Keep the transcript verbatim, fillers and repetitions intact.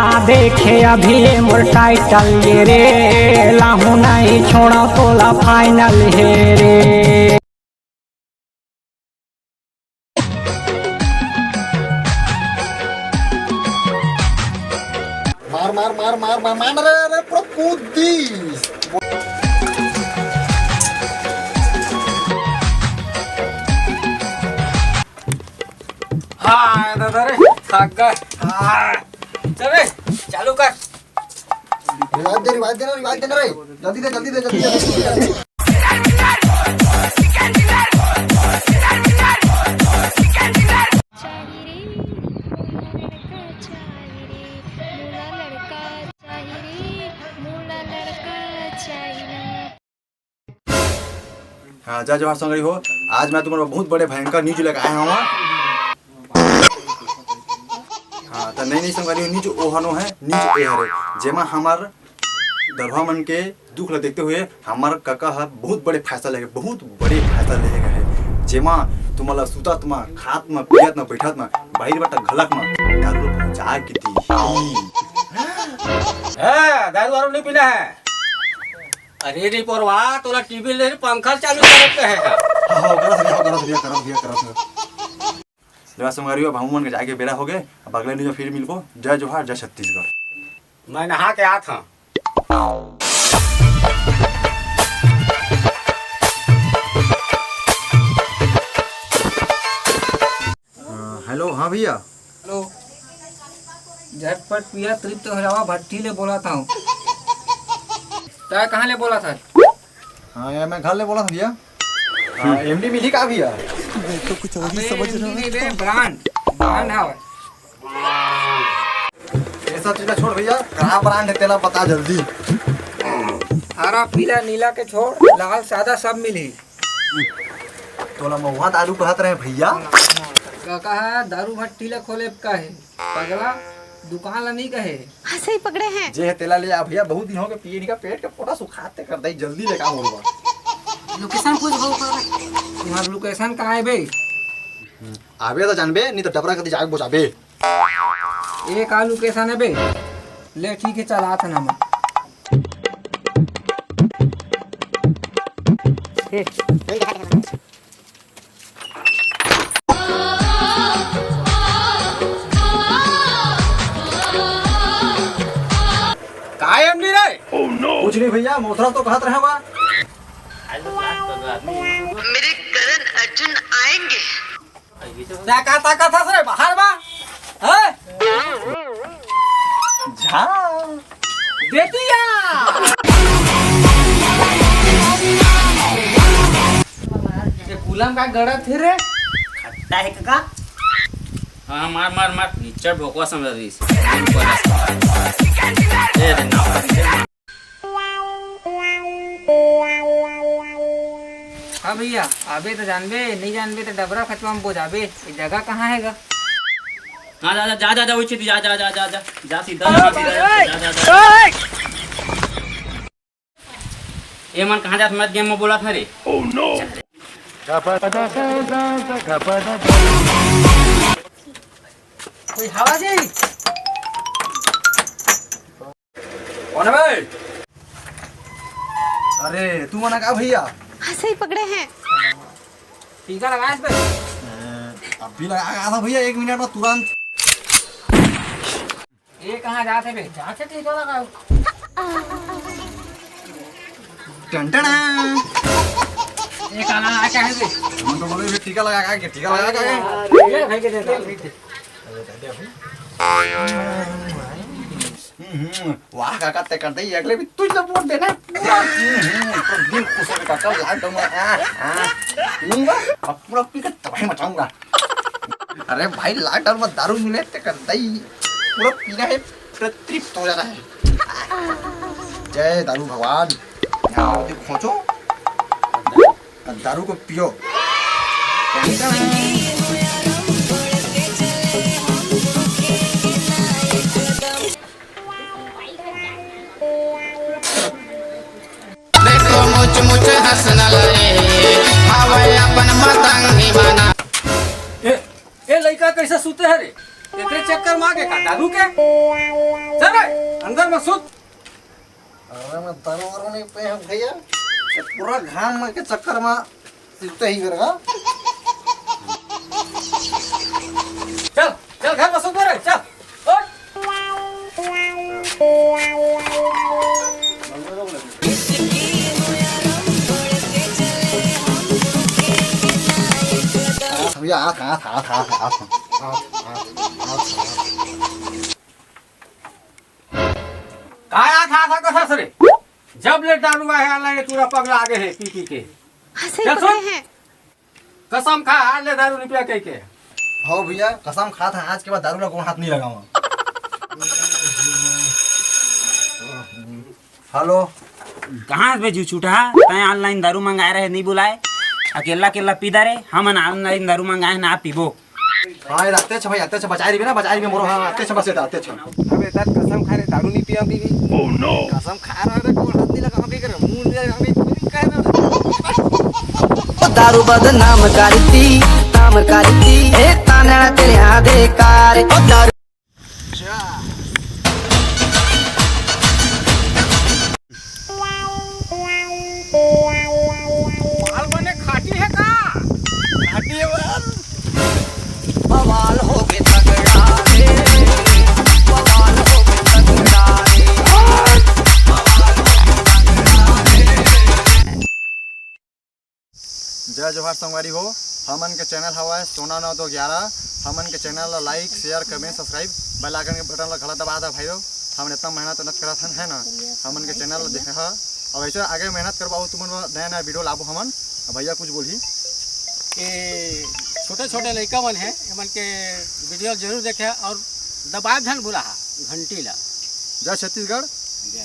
आ देखे अभी ये मोर टाइटल ये रे, लाहू नहीं छोड़ा तोला फाइनल हे रे। मार, मार, मार, मार, मार, मार, अरे, अरे, पूरा कूद दी। हाँ, दादा रे, थक गए। हाँ। चल रे, चालू कर। रिवाइव दे, रिवाइव दे ना, रिवाइव दे ना रे। जल्दी दे, जल्दी दे, जल्दी दे, जल्दी दे। चाही रे, मोला लड़का चाही रे, मोला लड़का चाही रे, मोला लड़का चाही ना। हाँ, जय जोहार संगवारी हो। आज मैं तुम्हारे बहुत बड़े भयंकर न्यूज लेके आया हूँ। हाँ, तो नहीं, नहीं संगवारी हो, न्यूज ओहनो है, न्यूज ए हरे, जेमा हमार दरुहा मन के दुख ला देखते हुए हमार काका ह बहुत बड़े फैसला लेगे, बहुत बड़े फैसला लेगे है, जेमा तुम्हारा सुतत म, खात म, पियत म, बैठत म, बाहिर बटा घलक म दारू पहुंचा के दी। ए, दारू वारू नहीं पीना है। अरे रे पोरवा, तोला टीवी ले पंखा चालू करत है। हाँ, हाँ, करत भैया, करत भैया, करत भैया, करत भैया। लेवा संगवारी हो, अब हमू मन के जाए के बेरा हो गए। अब अगले न्यूज में फिर मिलबो। जय जोहार, जय छत्तीसगढ़। मैं नहा के आत हूँ। हाँ, हेलो, हाँ भैया। हेलो, झटपट पिया तृप्त हो जावा, भट्टी ले बोला था। तय कहाँ ले बोला था? हाँ यार, मैं घर ले बोला था भैया। हाँ, एमडी मिली का भैया? मैं तो कुछ और ही अबे समझ रहा एमडी नहीं बे, ब्रांड, ब्रांड हवे। ये सब चीज छोड़ भैया, का ब्रांड है तेला बता जल्दी। हरा, पीला, नीला के छोड़, लाल, सादा सब मिली। तोला महुआ दारू कहत रहे भैया। का कहा दारू भट्टी ला खोले का है? पगला, दुकान ला नहीं कहे। हाँ, सही पकड़े हैं। जे है तेला ले आ भैया, बहुत दिन हो गए पिए नहीं का, पेट के पोटा सुखाते कर दई, जल्दी लेका मोर बर। लोकेशन पूछ भाव कर। तुम्हार लोकेशन कहाँ है बे? आबे तो जानबे, नहीं तो डबरा कती जाके बुझाबे। ए का लोकेशन है बे? ले ठीक है, चल आत ना मैं। कायम नहीं रे। कुछ नहीं भैया, मोथरा तो कहत रहे बा। मेरे करण अर्जुन आएंगे। ताका ताका था रे बाहर बा। हैं? जा। बेटिया। ये गुलाम का गड़ा थे रे। खट्टा है का? हाँ, मार, मार, मार। निच्चर भोकवा समझ रही है। ए रे, ना। हाँ भैया, आबे तो जानबे, नहीं जानबे तो डबरा खतवा में बोझाबे। ये जगह कहाँ है गा? हाँ, जा, जा, जा, जा, जा, उचित, जा, जा, जा, जा, जा, जा, सीधा, जा, सीधा, जा, जा, जा। ए मन कहाँ जात मत गेम में बोला था रे। कोई हवा जी? कौन है बे? अरे, तू मना का भैया? हाँ, सही पकड़े हैं। टीका लगाए इस पे। अभी लगा के आता भैया, एक मिनट में तुरंत। ये कहाँ जाते बे? जाके टीका लगाओ। टन टन। ये काला आ क्या है बे? हम तो बोले, "टीका लगा के, टीका लगा के।" ये भाई के देते हैं। हम्म, वाह काका, ते कर दे, अगले भी तुझ ला वोट देना है। पूरा, हम्म, पूरा दिल खुश होके काका, लॉकडाउन में, हाँ, हाँ, पीऊंगा और पूरा पी के तबाही मचाऊंगा। अरे भाई, लॉकडाउन में दारू मिले ते कर दई, पूरा पीना है, पूरा तृप्त हो जाना है। जय दारू भगवान। यहाँ पे खोचो, दारू को पियो। देखो मुच मुच हंसना लगे, आवे अपन मतंगी मना। ए, ए लइका कैसे सुते है रे? एकरे चक्कर में आगे का दारू के? चल रे, अंदर में सुत। अरे मैं दारू वारू नहीं पे हूँ भैया, ये पूरा घाम में के चक्कर में सुते ही करेगा। चल, चल घर में सुत रे, चल। उठ। भैया, हाथ, हाथ, हाथ। काय हाथ, हाथ कसस रे? जब ले दारू आहे, आला ये पूरा पगला आगे है पी पी के। हंसे चल पकड़े सुन। हैं। कसम खा, आज ले दारू नहीं पिया कह के। हो भैया, कसम खात है, आज के बाद दारू ला कोनो हाथ नहीं लगावा। हेलो। कहाँ बे जू छूटा? तैं online दारू मंगाए रहे, नहीं बुलाए, अकेला अकेला पीदा रे। हमन online दारू मंगाए ना पीबो। हाँ, ये आते अच्छा भाई, आते अच्छा बचाए रहिबे ना, बचाए रहिबे मोरो, हाँ, आते अच्छा बस, ये आते अच्छा। अबे दत्त कसम खा रे, दारू नहीं पिया पीबी। कसम खा रहा रे, कोई हाथ नहीं लगा, हम कह रहे, मुंह नहीं लगा, हम कह रहे। दारू बदनाम करती, नाम करती, ए ताना तेरे आधे कार। ओ दारू। माल बने खाटी है का? खाटी है माल। बवाल हो गए तगड़ा रे, बवाल हो गए तगड़ा रे। जय जोहार संगवारी हो, हमन के चैनल हवय सोना नौ दो ग्यारह। हमन के चैनल ला like, share, comment, subscribe, bell icon के बटन ला घला दबा दा भाई हो। हमन इतना मेहनत उहनत करत हन, है ना, हमन के चैनल ला देखा हा। और ऐसे आगे मेहनत करबो, और तुमन बर नया नया वीडियो लाबो हमन। अब भैया कुछ बोलही। ये छोटे छोटे लइका मन है, एमन के वीडियो जरूर देखे और दबाए झन भुला हा घंटी ला। जय छत्तीसगढ़। जय।